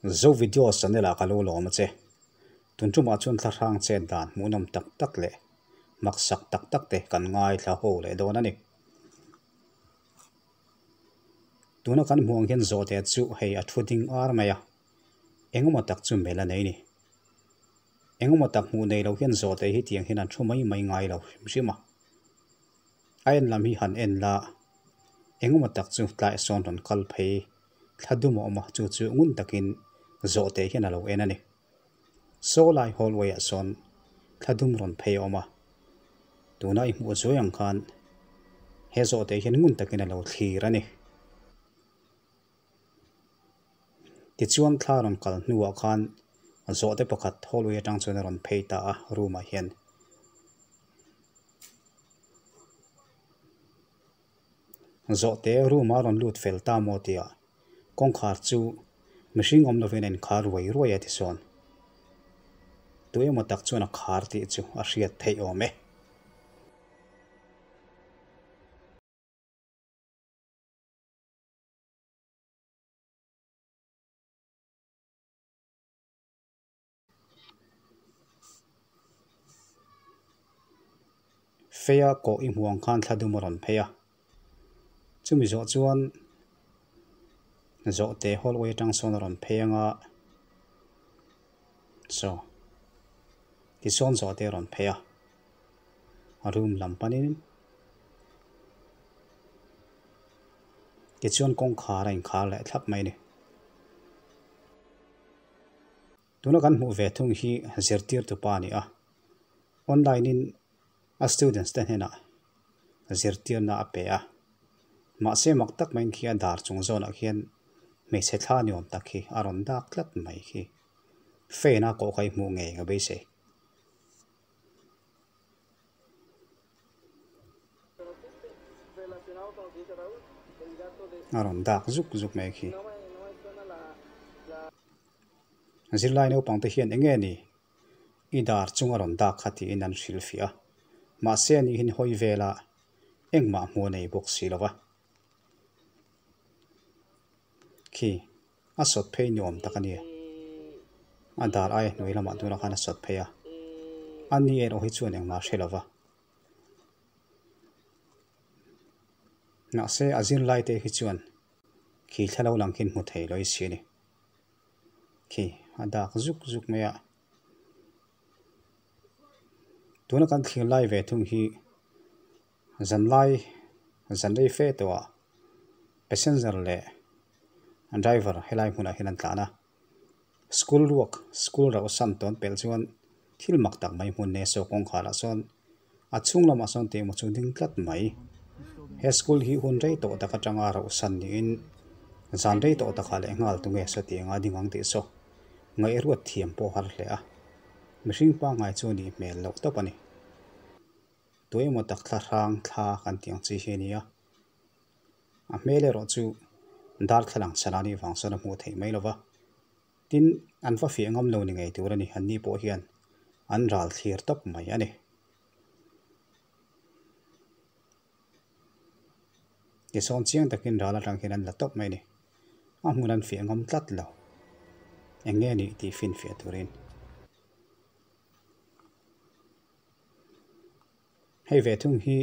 Zo Videos channel ah ka lo lawm a che. Tun tumah chuan thlahrang chet dan hmuhnawm tak tak leh maksak tak tak te kan ngaithla ho leh dawn a ni. Tuna kan hmuh ang hian zawhte chu hei a thu ding ar mai a, engemaw tak chu mel a nei ni. Engemaw tak hmuh nei lo hian zawhte hi tiang hian an thu mai mai ngai lo hrim hrim a. A en lam hi han en la, engemaw tak chu tlai sawn rawn kal phei thla dum a awm a, chu chu ngun takin zawhte hian a lo en a ni. Saw lai hallway ah sawn thla dum rawn phei a awm a, tuna i hmuh zuai ang khan he zawhte hian ngun takin a lo thlir a ni. Tichuan thla rawn kal hnuah khan zawhte pakhat hallway atang chuan a rawn phei ta a room ah hian. Zawhte room a rawn lut fel ta maw tih ah kawngkhar chu mihring awm lovin a inkhar ruai ruai a tisawn. Tu emaw tak chuan a khar tih chu a hriat theih awm e. Feia kawh i hmuh ang khan thla dum a rawn phei a, chumi zawh chuan zawhte hallway atang sawn a rawn phei ang a, saw tisawn zawhte a rawn phei a, a room lam panin tichuan kawngkhar a inkhar leh thlap mai a ni. Tuna kan hmuh ve thung hi zirtirtu pa a ni a, online in a students te hnenah zirtirna a pe a, mahse mak tak maiin khi a dar chung zawnah khian hmeichhe thla ni awm tak hi a rawn dak tlat mai khi fan a kawh kha i hmuh ngei ka beisei. A rawn dak zuk zuk mai khi. Zirlai naupang te hian eng nge ni i dar chung a rawn dak kha tiin an hrilhfiah a, mahse ani hian hawi vela engmah hmuh a nei bawk si lo va. Khi a sawt phei ni awm tak a ni. A dar aia hnuai lamah tunah khan a sawt phei a, a ni erawh hi chuan engmah a hre lo va. Mahse a zirlai te hi chuan khi thla lo lang khian hmu thei lo i si a ni. Khi a dak zuk zuk mai a. Tuna kan thlir lai ve thung hi zanlai zan rei fe tawhah passenger leh driver helai hmunah hian an tlan a. School ruak school rauh san tawn pelh chuan thil mak tak mai hmun nei saw kawngkharah sawn a chhung lamah sawn tih emaw chu ding tlat mai. He school hi hun rei tawh tak atanga rauh san niin zan rei tawh takah leh nghal tunge saw tih anga ding ang tih saw ngaihruat thiam pawh har hle a. Mihring pangngai chu nih hmel loh tawp a ni. Tu emaw tak thla hrang thla kan tih ang chi hi a ni a. A hmel erawh chu darthlalang chhan a nih vang chuan a hmuh theih mai lo va, tin an va fiah ngam lo ni ngei tur a ni, an ni pawh hian an ral thlir tawp mai a ni. Tisawn chiang takin ral atang hian an la tawp mai a ni, a hmun an fiah ngam tlat lo, eng nge nih tih finfiah turin. Hei ve thung hi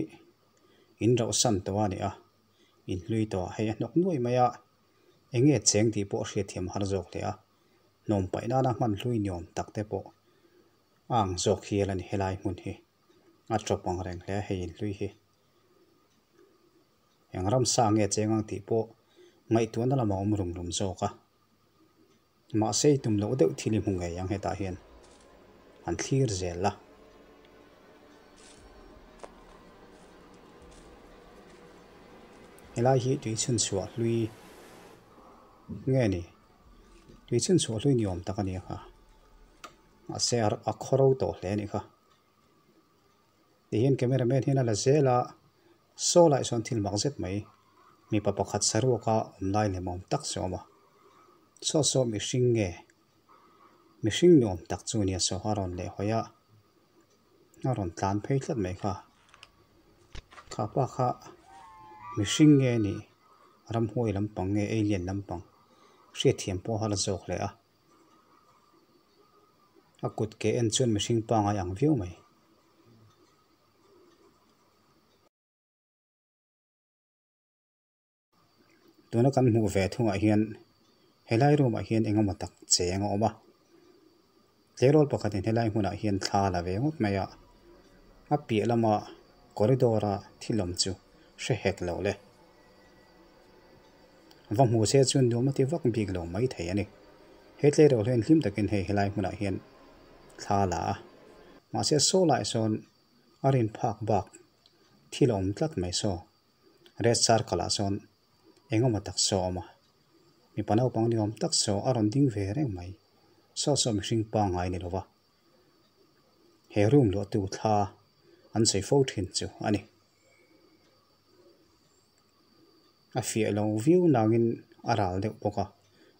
in rauh san tawh a ni a, in hlui tawh a, hei a hnawk nuai mai a, eng nge cheng tih pawh a hriatthiam har zawk hle a, hnawm paih nana hman hlui ni awm tak te pawh a ang zawk hial a ni helai hmun hi, a tawp ang reng hle a hei in hlui hi. Eng ramsa nge cheng ang tih pawh ngaihtuahna lamah a awm rum rum zawk a. Mahse i tum loh deuh thil i hmu ngei ang hetah hian an thlir zel a. Helai hi tui chhun chhuah hlui nge ni? Tui chhun chhuah hlui ni awm tak a ni a kha. Mahse a khaw ro tawh hle a nih kha. Tihian camera man hian a la zel a, saw lai sawn thil mak zet mai mipa pakhat saruaka awm lai lem awm tak chu a awm a, saw saw mihring nge mihring ni awm tak chu nia saw a rawn leh hawi a, a rawn tlan phei tlat mai kha, kha pa kha mihring nge nih ramhuai lampang nge alien lampang hriatthiam pawh a la zawk hle a. A kut ke en chuan mihring pangai ang viau mai. Tuna kan hmuh ve thungah hian helai room ah hian eng emaw tak cheng a awm a tleirawl pakhatin helai hmunah hian thla a la ve ngawt mai a a piah lama corridor a thil awm chu hre hek lo le va hmu se chuan nuam a ti vak bik lo mai thei a ni he tleirawl hian hlim takin hei helai hmunah hian thla a la a mahse saw laiah sawn a rin phak bak thil a awm tlat mai saw. Red circle ah sawn eng emaw tak saw a awm a mipa naupang ni awm tak saw a rawn ding ve reng mai saw saw mihring pangngai ni lova he room luah tu thla an sawi fo thin chu a ni a fiah lo viau nangin a ral deuh bawk a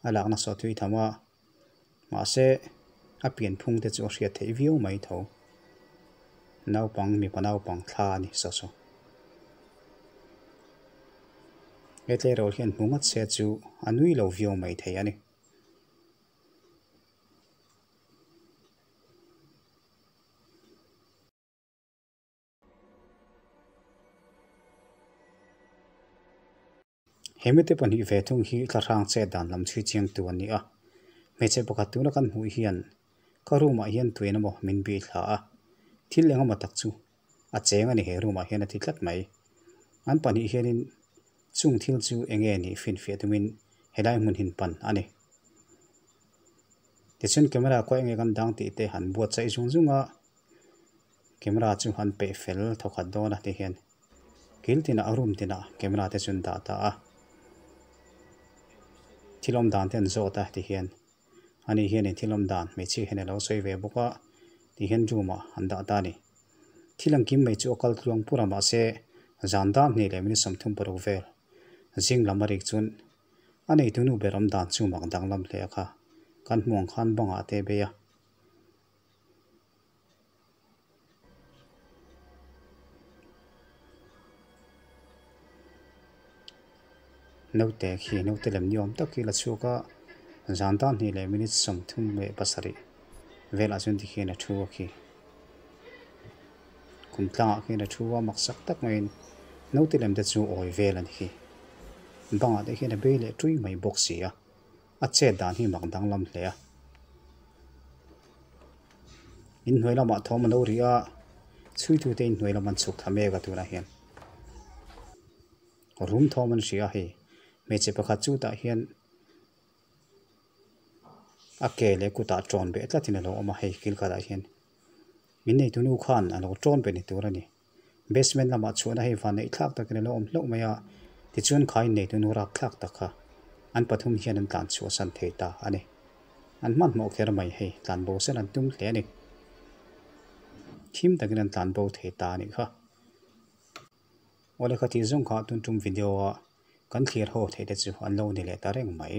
a lakna saw tui tham a mahse a pianphung te chu a hriat theih viau mai tho naupang mipa naupang thla a ni saw saw he tleirawl hian hmu ngawt se chu a nui lo viau mai thei a ni. He mite pahnih ve thung hi thlahrang chet dan lam chhui chiang tu an ni a, hmeichhe pakhat tuna kan hmuh hian ka room ah hian tuin emaw min bih thla a, thil eng emaw tak chu a cheng a ni he room ah hian a ti tlat mai. An pahnih hianin chung thil chu eng nge nih finfiah tumin helai hmun hin pan a ni. Tichuan camera khaw eng nge kan dang tih te han buatsaih zung zung a, camera chu an peih fel thawkhat dawn a ti hian. Kil tinah room tinah camera te chu an dah ta a thil awm dan te an zawt a ti hian ani hianin thil awm dan hmeichhia hian alo sawi ve bawk a ti hian room ah an dah ta a ni thil engkim mai chu a kal tluang pur a mahse zan dar hnih leh minute 36 vel zing lam a rik chuan a neitu nu ber awm dan chu mak danglam hle a kha kan hmuh ang khan bangah te bei a. Naute khi naute lem ni awm tak hi la chhuak a zan dar hnih leh minute 37 velah chuan tikhian a thu a khi kum tlangah khian a thu a mak sak tak maiin naute lem te chu awi vel a ni khi bangah te hian a bei leh tui mai bawk si a. A chet dan hi mak danglam hle a. Inhnuai lamah thawm a lo ri a, chhuitute inhnuai lam an chhuk thla mek a tunah hian. Rum thawm an hria a hei, hmeichhe pakhat chu tah hian a ke leh kutah tawn beh tlatin a lo awm a hei kil khatah hian. Min neitu nu khan a lo tawn beh ni tur a ni. Basement lamah chhuahna hei van neih thlak takin a lo awm hlauh mai a, tichuan kha inneitu nu rap thlak tak kha an pathum hian an tlan chhuahsan thei ta a ni. An hmanhmawh kher mai hei, tlan bo sen an tum hle a ni. Thim takin an tlan bo thei ta a nih kha. Awle kha tih zawng kha tun tum video a kan thlir ho theih te chu an lo ni leh ta reng mai.